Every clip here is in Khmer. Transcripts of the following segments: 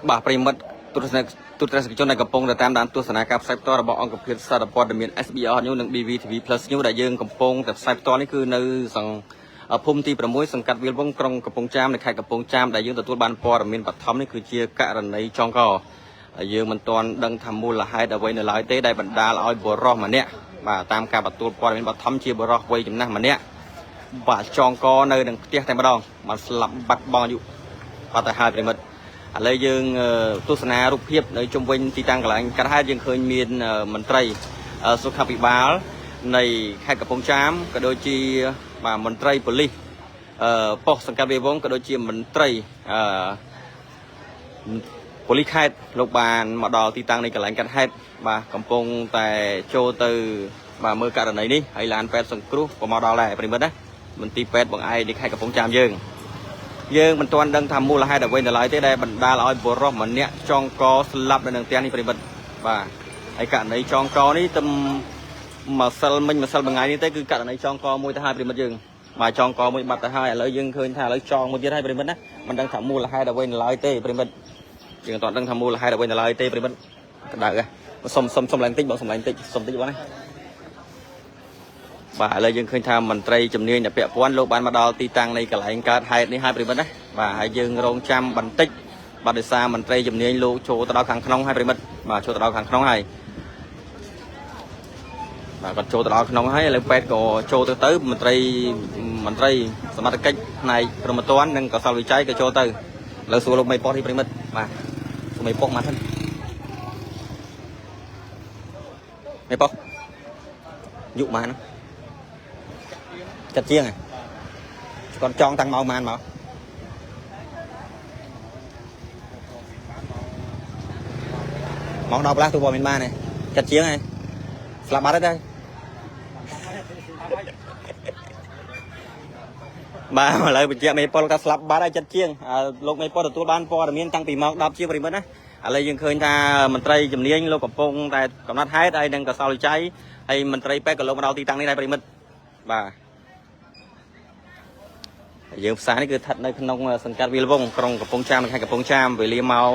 បាទប្រិយមិត្តទស្សនិកទូរទស្សនិកជនដែលកំពុងតែតាមដានទស្សនាការផ្សាយផ្ទាល់របស់អង្គភាពសារព័ត៌មាន SBR News និង BVTV Plus News ដែលយើងកំពុងតែផ្សាយផ្ទាល់នេះគឺនៅសង្ភូមិទី6សង្កាត់វាលវងក្រុងកំពង់ចាមនៅខេត្តកំពង់ចាមដែលយើងទទួលបានព័ត៌មានបឋមនេះគឺជាករណីចងកហើយយើងមិនទាន់ដឹងថាមូលហេតុអ្វីនៅឡើយទេដែលបណ្ដាលឲ្យបុរសម្នាក់បាទតាមការទទួលព័ត៌មានបឋមជាបុរសវ័យចំណាស់ម្នាក់បាទចងកនៅនឹងផ្ទះតែម្ដងបានស្លាប់បាត់បង់អាយុបាត់ទៅហើយប្រិយមិត្ត ឥឡូវយើងទស្សនារូបភាពនៅជុំវិញទីតាំងកន្លែងកាត់ហេតុយើងឃើញមានមន្ត្រីសុខាភិបាលនៃខេត្តកំពង់ចាមក៏ដូចជាបាទមន្ត្រីប៉ូលីសប៉ុស្តិ៍សង្កាត់វាវងក៏ដូចជាមន្ត្រីអឺប៉ូលីសខេត្តលោកបានមកដល់ទីតាំងនៃកន្លែងកាត់ហេតុបាទកំពុងតែចូលទៅបាទមើលករណីនេះហើយឡានពេទ្យសង្គ្រោះក៏មកដល់ដែរប្រិយមិត្តណាមន្ទីរពេទ្យបង្អែកនៃខេត្តកំពង់ចាមយើង យើងមិនទាន់ដឹងថាមូលហេតុអ្វីនៅឡើយទេដែលបណ្ដាលឲ្យបុរសម្នាក់ចងកស្លាប់នៅនឹងផ្ទះនេះប្រិយមិត្តបាទហើយករណីចងកនេះទំម្សិលមិញម្សិលមួយថ្ងៃនេះទេគឺករណីចងកមួយទៅហើយប្រិយមិត្តយើងបាទចងកមួយបាត់ទៅហើយឥឡូវយើងឃើញថាឥឡូវចងមួយទៀតហើយប្រិយមិត្តណាមិនដឹងថាមូលហេតុអ្វីនៅឡើយទេប្រិយមិត្តយើងមិនទាន់ដឹងថាមូលហេតុអ្វីនៅឡើយទេប្រិយមិត្តក្តៅហ៎សុំសុំសុំឡើងតិចបងសុំឡើងតិចសុំតិចបងណា បាទឥឡូវយើងឃើញថាមន្ត្រីជំនាញដែលពាក់ព័ន្ធលោកបានមកដល់ទីតាំងនៃកន្លែងកើតហេតុនេះហើយប្រិយមិត្តណាបាទហើយយើងរងចាំបន្តិចបាទដោយសារមន្ត្រីជំនាញលោកចូលទៅដល់ខាងក្នុងហើយប្រិយមិត្តបាទចូលទៅដល់ខាងក្នុងហើយបាទគាត់ចូលទៅដល់ក្នុងហើយឥឡូវពេទ្យក៏ចូលទៅទៅមន្ត្រីមន្ត្រីសមត្ថកិច្ចផ្នែកព្រហ្មទណ្ឌនិងកសលវិច័យក៏ចូលទៅឥឡូវសួរលោកមេប៉ុស្តិ៍នេះប្រិយមិត្តបាទសួរមេប៉ុស្តិ៍មកសិនមេប៉ុស្តិ៍យុបានណា ចិត្តជាងហ៎គាត់ចងតាំងម៉ោងប៉ុន្មានមកម៉ោង10កន្លះទូព័ត៌មានបានទេចិត្តជាងហ៎ស្លាប់បាត់ហើយទេបាទឥឡូវបញ្ជាក់មេប៉ុលថាស្លាប់បាត់ហើយចិត្តជាងលោកមេប៉ុលទទួលបានព័ត៌មានតាំងពីម៉ោង10ជាងប្រិយមិត្តណាឥឡូវយើងឃើញថាមន្ត្រីជំនាញលោកកំពុងតែកំណត់ហេតុហើយនឹងកសលវិច័យហើយមន្ត្រីពេទ្យក៏លោកមកដល់ទីតាំងនេះដែរប្រិយមិត្តបាទ យើងផ្សារនេះគឺស្ថិតនៅក្នុងសង្កាត់វាលវងក្រុងកំពង់ចាមខេត្តកំពង់ចាមវេលាម៉ោង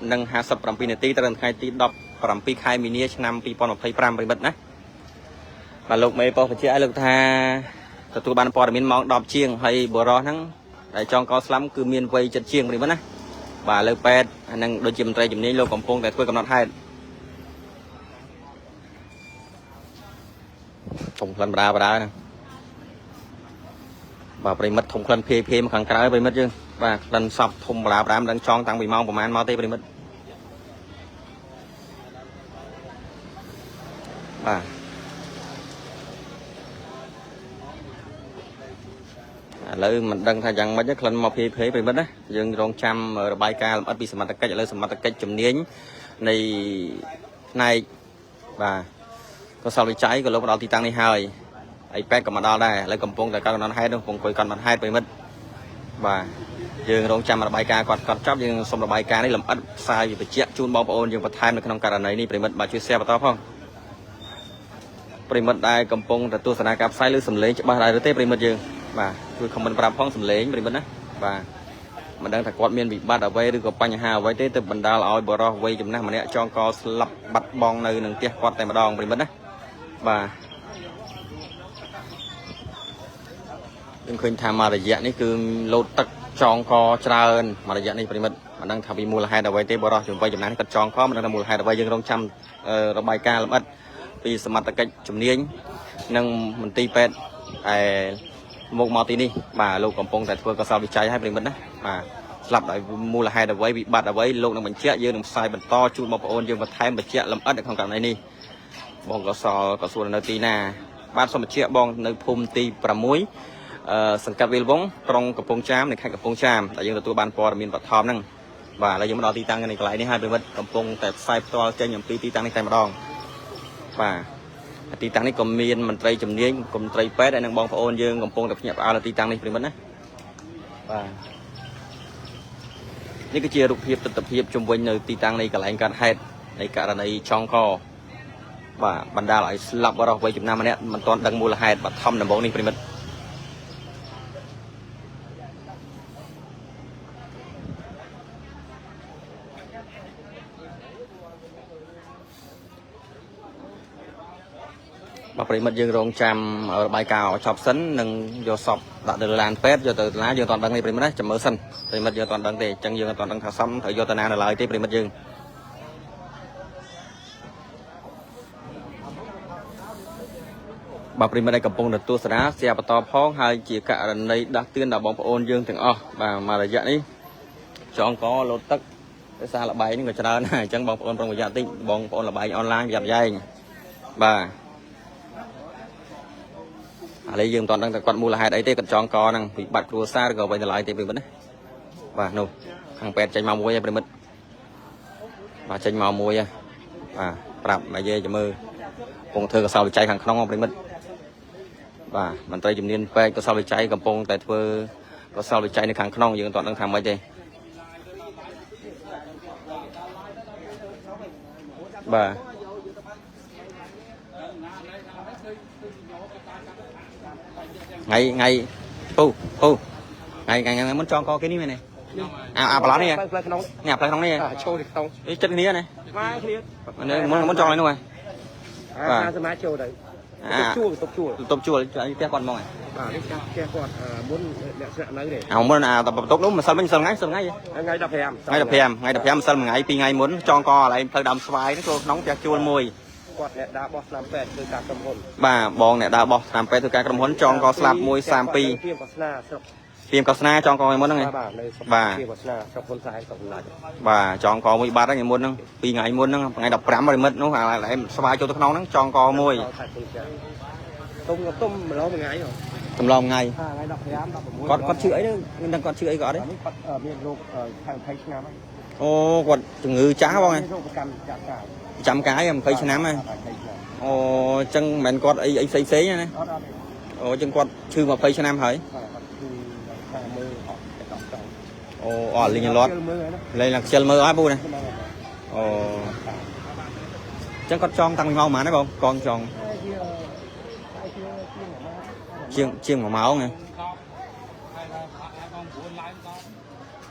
10:57នាទីត្រូវនៅថ្ងៃទី17ខែមីនាឆ្នាំ2025ប្រិយមិត្តណាបាទលោកមេប៉ុស្តិ៍បញ្ជាក់ឲ្យលោកថាទទួលបានព័ត៌មានម៉ោង10ជាងហើយបុរសហ្នឹងដែលចងកស្លាំគឺមានវ័យចិត្តជាងប្រិយមិត្តណាបាទលើពេទ្យអានឹងដូចជាមន្ត្រីជំនាញលោកកំពុងតែធ្វើកំណត់ហេតុធំក្លិនបដាបដាហ្នឹង បាទប្រិយមិត្តធំក្លិនភេភេមកខាងក្រៅប្រិយមិត្តយើងបាទក្លិនសពធំបលាប្រាមដឹងចងតាំងពីម៉ោងប្រហែលមកទេប្រិយមិត្តបាទឥឡូវមិនដឹងថាយ៉ាងម៉េចទេក្លិនមកភេភេប្រិយមិត្តណាយើងរងចាំរបាយការណ៍លម្អិតពីសមត្ថកិច្ចឥឡូវសមត្ថកិច្ចជំនាញនៃផ្នែកបាទកសលវិច័យក៏លោកមកដល់ទីតាំងនេះហើយហើយពេទ្យក៏មកដល់ដែរឥឡូវកំពុងតែកកំណត់ហេតុនោះកំពុងអង្គុយកំណត់ហេតុប្រិយមិត្តបាទ យើងរងចាំរបាយការណ៍គាត់គាត់ចប់យើងសុំរបាយការណ៍នេះលម្អិតផ្សាយបញ្ជាក់ជូនបងប្អូនយើងបន្ថែមនៅក្នុងករណីនេះប្រិយមិត្តបាទជួយ share បន្តផងប្រិយមិត្តដែលកំពុងតែទស្សនាការផ្សាយឬសំឡេងច្បាស់ដែរឬទេប្រិយមិត្តយើងបាទជួយ comment ប្រាប់ផងសំឡេងប្រិយមិត្តណាបាទមិនដឹងថាគាត់មានវិបត្តិអ្វីឬក៏បញ្ហាអ្វីទេទៅបណ្ដាលឲ្យបរិសវ័យចំណាស់ម្នាក់ចងកស្លាប់បាត់បង់នៅនឹងផ្ទះគាត់តែម្ដងប្រិយមិត្តណាបាទយើងឃើញថាមករយៈនេះគឺលោតទឹកចងកច្រើនមករយៈនេះប្រិយមិត្តមិនដឹងថាពីមូលហេតុអ្វីទេបរិសជំវ័យចំណាស់នេះគាត់ចងកមិនដឹងថាមូលហេតុអ្វីយើងរងចាំរបាយការណ៍លម្អិតពីសមត្ថកិច្ចជំនាញនិងមន្ទីរពេទ្យឯមកមកទីនេះបាទលោកកំពុងតែធ្វើកសលវិច័យឲ្យប្រិយមិត្តណាបាទស្លាប់ដោយមូលហេតុអ្វីវិបត្តិអ្វីលោកនឹងបញ្ជាក់យើងនឹងផ្សាយបន្តជូនបងប្អូនយើងបន្ថែមបញ្ជាក់លម្អិតនៅក្នុងករណីនេះបងកសលក៏សួរនៅទីណាបាទសូមបញ្ជាក់បងនៅភូមិទី6សង្កាត់វាលវងក្រុងកំពង់ចាមនៃខេត្តកំពង់ចាមដែលយើងទទួលបានព័ត៌មានបឋមហ្នឹងបាទឥឡូវយើងមកដល់ទីតាំងនៃកន្លែងនេះហើយប្រិយមិត្តកំពុងតែផ្សាយផ្ទាល់ចេញអំពីទីតាំងនេះតែម្ដងបាទទីតាំងនេះក៏មានមន្ត្រីជំនាញមន្ត្រីពេទ្យហើយនិងបងប្អូនយើងកំពុងតែភ្ញាក់ផ្អើលនៅទីតាំងនេះប្រិយមិត្តណាបាទនេះគឺជារូបភាពទស្សនវិជ្ជាជំវិញនៅទីតាំងនៃកន្លែងកើតហេតុនៃករណីចងកបាទបណ្ដាលឲ្យស្លាប់បរិសវ័យចំណាស់ម្នាក់មិនទាន់ដឹងមូលហេតុបឋមដំបូងនេះប្រិយមិត្ត បាទប្រិយមិត្តយើងរងចាំរបាយការណ៍ឲ្យចប់សិននិងយកសពដាក់ទៅលើឡានពេទ្យយកទៅឡានយើងអត់ដឹងទេប្រិយមិត្តណាចាំមើលសិនប្រិយមិត្តយើងអត់ដឹងទេអញ្ចឹងយើងអត់ដឹងថាសពត្រូវយកទៅណានៅឡើយទេប្រិយមិត្តយើងបាទប្រិយមិត្តដែលកំពុងទស្សនាស្យាបន្តផងហើយជាករណីដាស់តឿនដល់បងប្អូនយើងទាំងអស់បាទមករយៈនេះចងកលោតទឹកដោយសារលបែងនេះក៏ច្រើនដែរអញ្ចឹងបងប្អូនប្រុងប្រយ័ត្នតិចបងប្អូនលបែងអនឡាញប្រយ័ត្នប្រយែងបាទ ឥឡូវយើងមិនទាន់ដឹងថាគាត់មូលហេតុអីទេគាត់ចងកហ្នឹងវិបត្តិគ្រួសារឬក៏អ្វីទៅឡើយទេប្រិមិត្តណាបាទនោះខាងពេទ្យចេញមកមួយហើយប្រិមិត្តបាទចេញមកមួយហើយបាទប្រាប់មកយាយចាំមើលកំពុងធ្វើកសលវិច័យខាងក្នុងហ៎ប្រិមិត្តបាទមន្ត្រីជំនាញពេទ្យកសលវិច័យកំពុងតែធ្វើកសលវិច័យនៅខាងក្នុងយើងមិនទាន់ដឹងថាម៉េចទេបាទថ្ងៃថ្ងៃពូពូថ្ងៃថ្ងៃថ្ងៃមុនចងកគេនេះមែនទេអាអាប្រឡោះនេះហ៎ ផ្លូវក្នុង នេះអាផ្លូវក្នុងនេះហ៎ អាចូលទៅក្នុង នេះចិត្តគ្នាណា មកគ្នា មុនមុនចង់ឲ្យនោះហ៎ បាទ អាសមាចូលទៅ អា ជួលតុបជួល តុបជួលផ្ទះគាត់ហ្មងហ៎ បាទនេះចាស់ផ្ទះគាត់មុនអ្នកស្នាក់នៅទេ អាមុនអាបន្ទប់នោះម្សិលមិញម្សិលថ្ងៃម្សិលថ្ងៃ ថ្ងៃ15 ថ្ងៃ15ថ្ងៃ15ម្សិលមួយថ្ងៃពីរថ្ងៃមុនចងកកន្លែងផ្លូវដើមស្វាយហ្នឹងចូលក្នុងផ្ទះជួលមួយ គាត់អ្នកដើរបោះស្នាមពេទ្យធ្វើការក្រុមហ៊ុន បាទបងអ្នកដើរបោះស្នាមពេទ្យធ្វើការក្រុមហ៊ុនចងកស្លាប់មួយ32 ពីកស្នាស្រុក ពីមកស្នាចងកថ្ងៃមុនហ្នឹងឯង បាទនៅស្រុក បាទ ពីកស្នាស្រុកហ៊ុនសែនស្រុកកំណាច បាទចងកមួយបាត់ហ្នឹងថ្ងៃមុនហ្នឹងពីរថ្ងៃមុនហ្នឹងថ្ងៃ15រិមិតនោះអាកន្លែងស្វាយចូលទៅក្នុងហ្នឹងចងកមួយ ខេត្តកំពង់ទុំទុំម្លងមួយថ្ងៃហ៎ ចម្លងថ្ងៃ ថ្ងៃ15 16 គាត់គាត់ឈឺអីហ្នឹងមិនដឹងគាត់ឈឺអីក៏អត់ទេ នេះគាត់មានរោគខែ20ឆ្នាំហើយ អូគាត់ជំងឺចាស់បងឯង មានរោគប្រកម្មចាក់កាយ ចាំកាយ20ឆ្នាំហើយ 20ឆ្នាំ អូអញ្ចឹងមិនមែនគាត់អីអីផ្សេងផ្សេងទេណា អត់អត់ទេ អូអញ្ចឹងគាត់ឈឺ20ឆ្នាំហើយ បាទគាត់គឺខាងមើលអត់តែដល់ចង់ អូអត់លីងលាត់ មើលហ្នឹង លេងឡើងខ្ជិលមើលអត់ពូណា ណា អូអញ្ចឹងគាត់ចងតាំងពីម៉ោងប៉ុន្មានដែរបងកងចង ជាជា ជាងជាង1ម៉ោងហ៎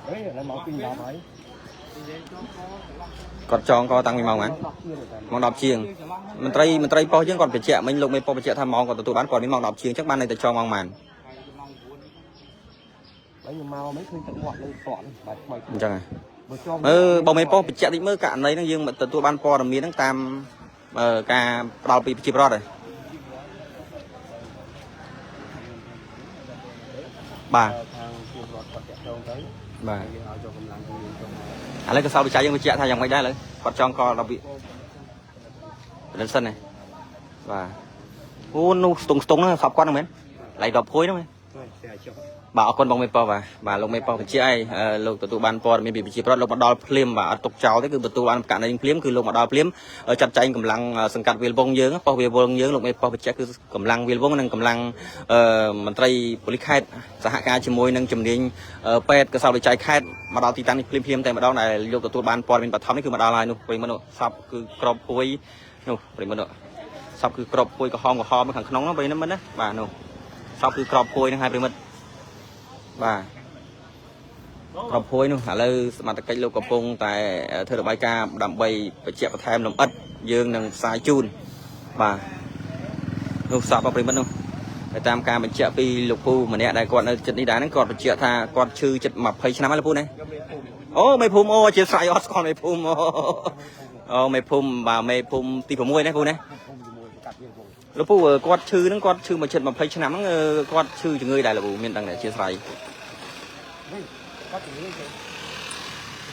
អេឥឡូវមកពី10ហើយ គាត់ចងក៏តាំងពីម៉ោងប៉ុន្មានម៉ោង10ជាងមន្ត្រីមន្ត្រីប៉ុស្តិ៍យើងគាត់បញ្ជាក់មិញលោកមេប៉ុស្តិ៍បញ្ជាក់ថាម៉ោងគាត់ទទួលបានគាត់មានម៉ោង10ជាងអញ្ចឹងបានន័យតែចងម៉ោងប៉ុន្មាន ហើយខ្ញុំមកមិនឃើញទឹកមាត់លើសក់បាទថ្មី អញ្ចឹងហ៎ បើចង អឺបងមេប៉ុស្តិ៍បញ្ជាក់តិចមើលករណីហ្នឹងយើងទទួលបានព័ត៌មានហ្នឹងតាមអឺការផ្ដល់ពីប្រជាពលរដ្ឋហ៎បាទ ខាងពលរដ្ឋគាត់តាក់ទងទៅ បាទ យើងឲ្យយកកម្លាំងទៅយើងចុះ ឥឡូវកសលវិច័យយើងបញ្ជាក់ថាយ៉ាងម៉េចដែរឥឡូវគាត់ចង់កដល់វិពិនិត្យសិនណាបាទអូនោះស្ទងស្ទងហ្នឹងសពគាត់ហ្នឹងមែនឡៃ10ភួយហ្នឹងមែន ស្អាតចុះ បាទអរគុណបងមេប៉ុស្តិ៍បាទបាទលោកមេប៉ុស្តិ៍បញ្ជាក់ឲ្យលោកទទួលបានព័ត៌មានពីប្រជាប្រដ្ឋលោកមកដល់ភ្លាមបាទអត់ទុកចោលទេគឺទទួលបានករណីភ្លាមគឺលោកមកដល់ភ្លាមចាត់ចែងកម្លាំងសង្កាត់វាលវងយើងប៉ុស្តិ៍វាលវងយើងលោកមេប៉ុស្តិ៍បញ្ជាក់គឺកម្លាំងវាលវងនិងកម្លាំងមន្ត្រីប៉ូលីសខេត្តសហការជាមួយនឹងជំនាញពេទ្យកសលវិច័យខេត្តមកដល់ទីតាំងនេះភ្លាមភ្លាមតែម្ដងដែលលោកទទួលបានព័ត៌មានបឋមនេះគឺមកដល់ហើយនោះប្រិយមិត្តនោះសពគឺក្របភួយនោះប្រិយមិត្តនោះសពគឺក្របភួយក្រហមក្រហមខាងក្នុងនោះប្រិយមិត្តណាបាទនោះសពគឺក្របភួយនឹងហើយប្រិយមិត្ត បាទក្របភួយនោះឥឡូវសមត្ថកិច្ចលោកកំពុងតែធ្វើរបាយការណ៍ដើម្បីបញ្ជាក់បន្ថែមលម្អិតយើងនឹងផ្សាយជូនបាទនោះសពប្រិយមិត្តនោះតែតាមការបញ្ជាក់ពីលោកពូម្នាក់ដែលគាត់នៅចិត្តនេះដែរហ្នឹងគាត់បញ្ជាក់ថាគាត់ឈឺចិត្ត20ឆ្នាំហើយលោកពូណាអូមេភូមិអូអធិស្ឋានអត់ស្គាល់មេភូមិអូអូមេភូមិបាទមេភូមិទី6ណាពូណា ភូមិជាមួយកាត់យើងវង លោកពូគាត់ឈឺហ្នឹងគាត់ឈឺមកជិត20ឆ្នាំហ្នឹងគាត់ឈឺជំងឺដែរលោកពូមានដឹងតែអធិស្ឋាន នេះគាត់ជំនឿទៅ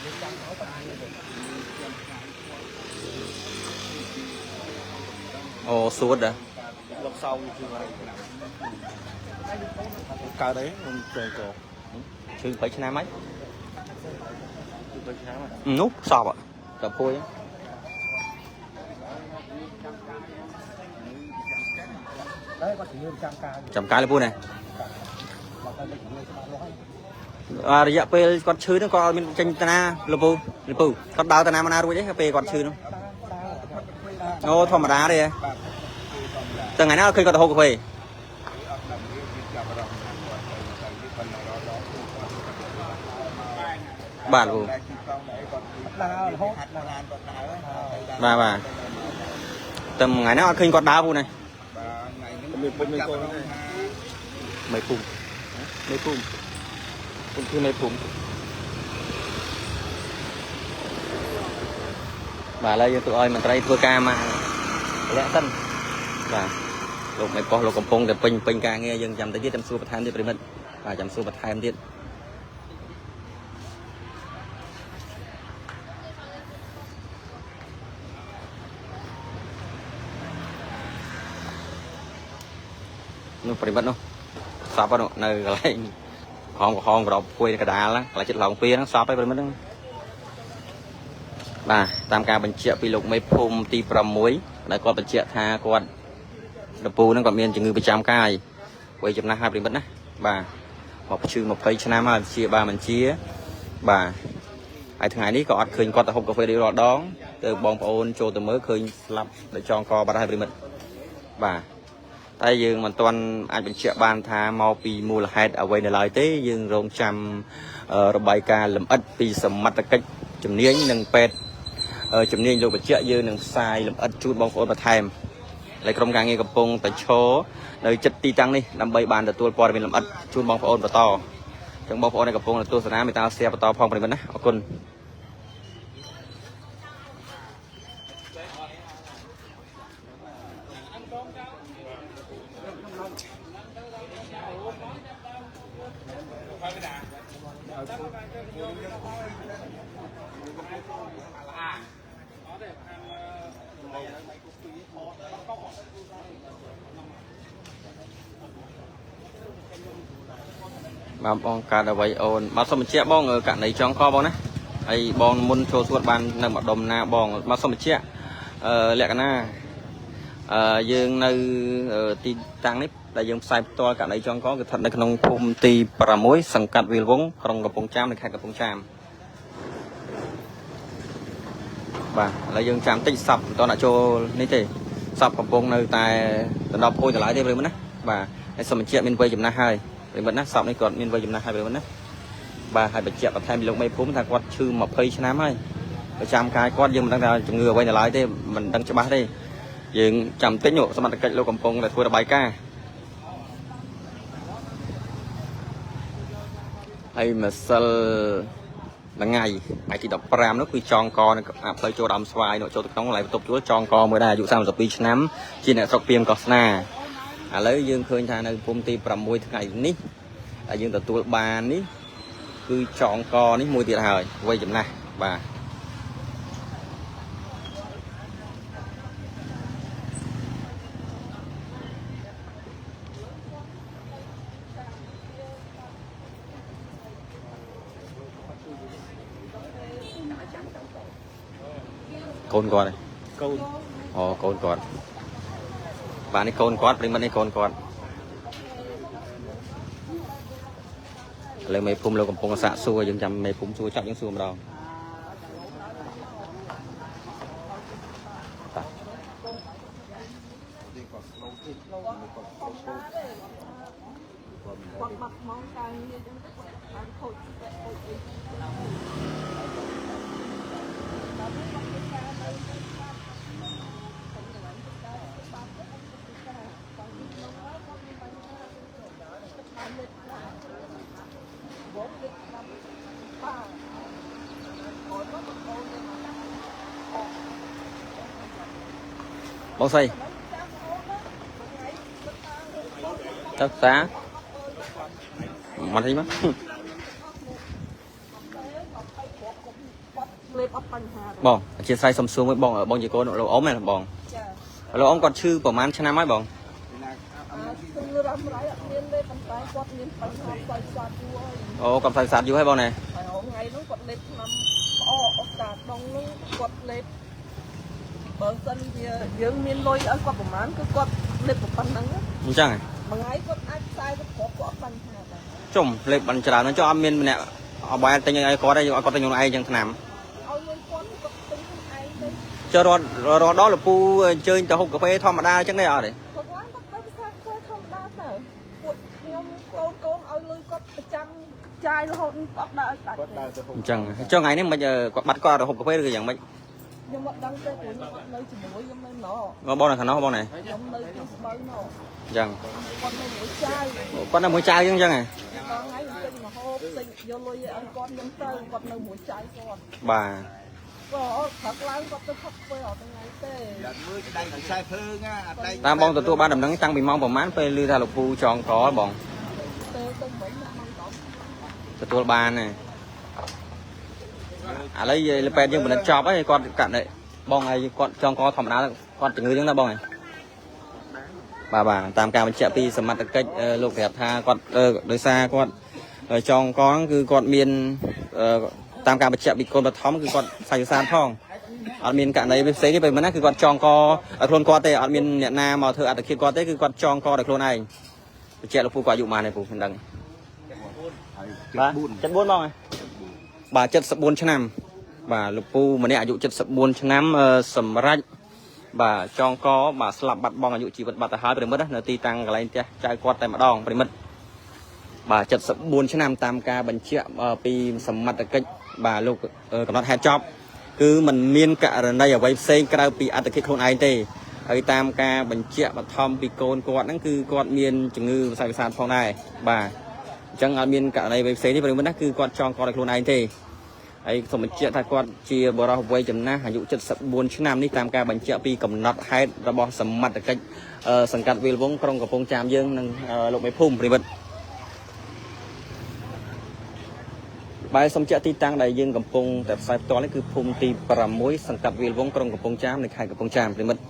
យើងចាំឲ្យគាត់ជំនឿទៅ អូសួតដែរ លោកសោជឿអីកើតអីខ្ញុំចូលក ឈឺ20ឆ្នាំហើយ ទៅឆ្នាំហ្នឹង នោះសពតភួយ តែគាត់ជំនឿចាំការ ចំការលោកពូណា បើទៅជំនឿច្បាស់លាស់ហើយ អារយៈពេលគាត់ឈឺហ្នឹងគាត់អត់មានចេញតាណាលោកពូលោកពូគាត់ដើរតាណាមកណារួចទេពេលគាត់ឈឺនោះអូធម្មតាទេហ៎តែថ្ងៃណាឃើញគាត់ទៅហូបកាហ្វេបាទលោកពូ ដើររហូត បាទបាទតែថ្ងៃណាអត់ឃើញគាត់ដើរពូណា មានពុំមានកូនទេ មេភូមិមេភូមិគុំគឺមេភូមិបាទឥឡូវយើងទុកឲ្យមន្ត្រីធ្វើការមកលាក់សិនបាទលោកមេប៉ុស្តិ៍លោកកំពុងតែពេញពេញការងារយើងចាំតិចទៀតចាំសួរបន្ថែមទៀតប្រិមិត្តបាទចាំសួរបន្ថែមទៀតនោះប្រិមិត្តនោះសពនោះនៅកន្លែងក្រហមក្រហមក្របភួយកដាលហ្នឹងកន្លែងចិត្តឡងពីហ្នឹងសពហើយប្រិមិត្តហ្នឹងបាទតាមការបញ្ជាក់ពីលោកមេភូមិទី6ដែលគាត់បញ្ជាក់ថាគាត់លពូហ្នឹងគាត់មានជំងឺប្រចាំកាយវ័យចំណាស់ហើយប្រិមិត្តណាបាទមកឈឺ20ឆ្នាំហើយជាបាទមិនជាបាទហើយថ្ងៃនេះក៏អត់ឃើញគាត់ទៅហូបកាហ្វេរៀងរាល់ដងទៅបងប្អូនចូលទៅមើលឃើញស្លាប់ដោយចងកបាត់ហើយប្រិមិត្តបាទ តែយើងមិនទាន់អាចបញ្ជាក់បានថាមកពីមូលហេតុអ្វីនៅឡើយទេយើងរងចាំរបាយការណ៍លម្អិតពីសមត្ថកិច្ចជំនាញនិងពេទ្យជំនាញលោកបញ្ជាក់យើងនឹងផ្សាយលម្អិតជូនបងប្អូនបន្ថែមហើយក្រុមការងារកំពុងតែឈរនៅចិត្តទីតាំងនេះដើម្បីបានទទួលព័ត៌មានលម្អិតជូនបងប្អូនបន្តអញ្ចឹងបងប្អូនដែលកំពុងទស្សនាមេត្តា share បន្តផងប្រិយមិត្តណាអរគុណបាទបងកើតអ្វីអូនបាទសូមបញ្ជាក់បងករណីចង់កបងណាហើយបងមុនចូលសួតបាននៅម្ដុំណាបងបាទសូមបញ្ជាក់អឺលក្ខណៈអឺយើងនៅទីតាំងនេះដែលយើងផ្សាយផ្ទាល់ករណីចង់កគឺស្ថិតនៅក្នុងភូមិទី6សង្កាត់វាលវងក្រុងកំពង់ចាមនៃខេត្តកំពង់ចាមបាទឥឡូវយើងចាំតិចសັບមិនតន់ចូលនេះទេសັບកំពុងនៅតែដណ្ដប់ភួយតម្លៃទេប្រិយមិត្តណាបាទហើយសូមបញ្ជាក់មានវ័យចំណាស់ហើយ ប្រិយមិត្តណាសពនេះគាត់មានវ័យចំណាស់ហើយប្រិយមិត្តណាបាទហើយបញ្ជាក់បន្ថែមពីលោកមេភូមិថាគាត់ឈឺ20ឆ្នាំហើយប្រចាំកាយគាត់យើងមិនដឹងថាជំងឺអ្វីនៅឡើយទេមិនដឹងច្បាស់ទេយើងចាំតិចនោះសមត្ថកិច្ចលោកកំពុងតែធ្វើរបាយការណ៍ហើយម្សិលថ្ងៃថ្ងៃទី15នោះគឺចងកនៅផ្លូវចូលដើមស្វាយនោះចូលទៅក្នុងកន្លែងបន្ទប់ជួលចងកមួយដែរអាយុ32ឆ្នាំជាអ្នកស្រុកពីមកោះស្នាឥឡូវយើងឃើញថានៅភូមិទី6ថ្ងៃនេះដែលយើងទទួលបាននេះគឺចងកនេះមួយទៀតហើយវ័យចំណាស់បាទកូនគាត់ កូន អូកូនគាត់បាទនេះកូនគាត់ប្រិមត្តនេះកូនគាត់ឥឡូវមេភូមិលោកកំពុងសាកសួរយើងចាំមេភូមិសួរចាប់យើងសួរម្ដងបាទ គាត់បាត់ម៉ោងការងារអញ្ចឹងទៅគាត់បានខូចខូចអី បងស្រីទៅសាមកទីមក លេបអត់បញ្ហាទេ បងអធិស្ឋានសុំសួរមួយបងបងជាកូនលោកអ៊ំហ៎បង ចា លោកអ៊ំគាត់ឈឺប្រហែលឆ្នាំហើយបង អាគឺរ៉ាំរ៉ៃអត់មានលេបប៉ុន្តែគាត់មានបញ្ហាផ្សៃផ្សាយយូរហើយ អូគាត់ផ្សាយសាតយូរហើយបងណែ ហើយថ្ងៃនោះគាត់លេបថ្នាំផ្អកអស់តាដងនោះគាត់លេបបើសិនជាយើងមានលុយឲ្យគាត់ប្រហែលគឺគាត់លេបប៉ុណ្្នឹង អញ្ចឹង មួយថ្ងៃគាត់អាចផ្សាយទៅគ្រាប់គាត់អត់បញ្ហាដែរ ជុំលេបបានច្រើនហ្នឹងចុះអត់មានម្នាក់អបាយទិញឲ្យគាត់ទេឲ្យគាត់ទិញខ្លួនឯងអញ្ចឹងថ្នាំ ឲ្យលុយគាត់គាត់ទិញខ្លួនឯងទៅ ចុះរត់រត់ដល់លពូអញ្ជើញទៅហូបកាហ្វេធម្មតាអញ្ចឹងទេអត់ទេ គាត់ឡើងគាត់ទៅផ្សារធ្វើធម្មតាទៅពួកខ្ញុំកូនកូនឲ្យលុយគាត់ប្រចាំចាយរហូតអត់ដើរឲ្យដាច់ គាត់ដើរទៅហូប អញ្ចឹងចុះថ្ងៃនេះមិនគាត់បាត់គាត់ទៅហូបកាហ្វេឬក៏យ៉ាងម៉េច ខ្ញុំអត់ដឹងទេព្រោះខ្ញុំអត់នៅជាមួយខ្ញុំនៅណ បងបងនៅខាងនោះបងណែ ខ្ញុំនៅទីស្បូវណ អញ្ចឹង គាត់នៅមួយចៅ គាត់នៅមួយចៅអញ្ចឹងអញ្ចឹងហ៎ ដល់ថ្ងៃខ្ញុំទិញម្ហូបទិញយកលុយឲ្យគាត់ខ្ញុំទៅគាត់នៅមួយចៅគាត់ បាទ ក៏ព្រឹកឡើងគាត់ទៅផឹកពេលអត់ថ្ងៃទេ មើលដៃខ្សែភ្លើងអាដៃ តាមបងទទួលបានដំណឹងតាំងពីម៉ោងប្រហែលពេលឮថាលោកពូចងកបង ទៅទៅមិញម៉ោង10 ទទួលបានណាឥឡូវយាយពេទ្យយើងផលិតចប់ហើយគាត់កាត់នេះបងឲ្យគាត់ចងកធម្មតាគាត់ជំងឺហ្នឹងណាបងហ៎បាទបាទតាមការបញ្ជាក់ពីសមត្ថកិច្ចលោកប្រាប់ថាគាត់ដោយសារគាត់ចងកហ្នឹងគឺគាត់មានតាមការបញ្ជាក់ពីកូនបឋមគឺគាត់សាយសានផងអត់មានករណីផ្សេងទេពេលមិនណាគឺគាត់ចងកឲ្យខ្លួនគាត់ទេអត់មានអ្នកណាមកធ្វើអត្តឃាតគាត់ទេគឺគាត់ចងកដោយខ្លួនឯងបញ្ជាក់លោកពូគាត់អាយុប៉ុន្មានទេពូមិនដឹង បាទ74បងហ៎បាទ74ឆ្នាំ បាទលោកពូម្នាក់អាយុ74ឆ្នាំសម្រាប់បាទចងកបាទស្លាប់បាត់បង់អាយុជីវិតបាត់ទៅហើយប្រិមិត្តណានៅទីតាំងកន្លែងផ្ទះចៅគាត់តែម្ដងប្រិមិត្តបាទ74ឆ្នាំតាមការបញ្ជាក់ពីសមត្ថកិច្ចបាទលោកកំណត់ហេតុចប់គឺมันមានករណីអ្វីផ្សេងក្រៅពីអត្តឃាតខ្លួនឯងទេហើយតាមការបញ្ជាក់បឋមពីកូនគាត់ហ្នឹងគឺគាត់មានជំងឺផ្សាយប្រសាទផងដែរបាទ អញ្ចឹងអត់មានករណីអ្វីផ្សេងទេប្រិយមិត្តណាគឺគាត់ចងកដោយខ្លួនឯងទេហើយសូមបញ្ជាក់ថាគាត់ជាបរិសុទ្ធវ័យចំណាស់អាយុ74ឆ្នាំនេះតាមការបញ្ជាក់ពីកំណត់ហេតុរបស់សមត្ថកិច្ចសង្កាត់វាលវងក្រុងកំពង់ចាមយើងនិងលោកមេភូមិប្រិយមិត្តបែរសូមជាក់ទីតាំងដែលយើងកំពុងតែផ្សាយផ្ទាល់នេះគឺភូមិទី6សង្កាត់វាលវងក្រុងកំពង់ចាមនៃខេត្តកំពង់ចាមប្រិយមិត្ត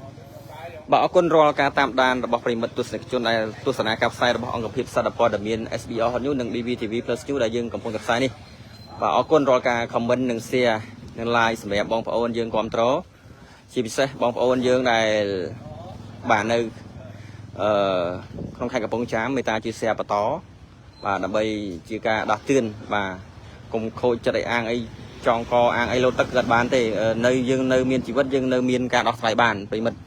បាទអរគុណរាល់ការតាមដានរបស់ប្រិមិត្តទស្សនិកជនដែលទស្សនាការផ្សាយរបស់អង្គភាពសារព័ត៌មាន SBR Hot News និង BVTV Plus News ដែលយើងកំពុងតែផ្សាយនេះបាទអរគុណរាល់ការ comment និង share និង like សម្រាប់បងប្អូនយើងគ្រប់គ្រងជាពិសេសបងប្អូនយើងដែលបាទនៅអឺក្នុងខេត្តកំពង់ចាមមេត្តាជួយ share បន្តបាទដើម្បីជាការដាស់តឿនបាទកុំខូចចិត្តឲ្យអាងអីចងកអាងអីលោតទឹកគឺអត់បានទេនៅយើងនៅមានជីវិតយើងនៅមានការដោះស្រាយបានប្រិមិត្ត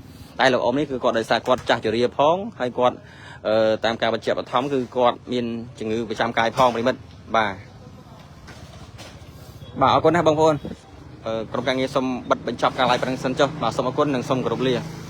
តែលោកអ៊ំនេះគឺគាត់ដោយសារគាត់ចាស់ជរាផងហើយគាត់តាមការបញ្ជាក់បឋមគឺគាត់មានជំងឺប្រចាំកាយផងប្រិមិត្តបាទបាទអរគុណណាស់បងប្អូនក្រុមការងារសូមបិទបញ្ចប់ការ live ប៉ុណ្ណឹងសិនចុះបាទសូមអរគុណនិងសូមគោរពលា។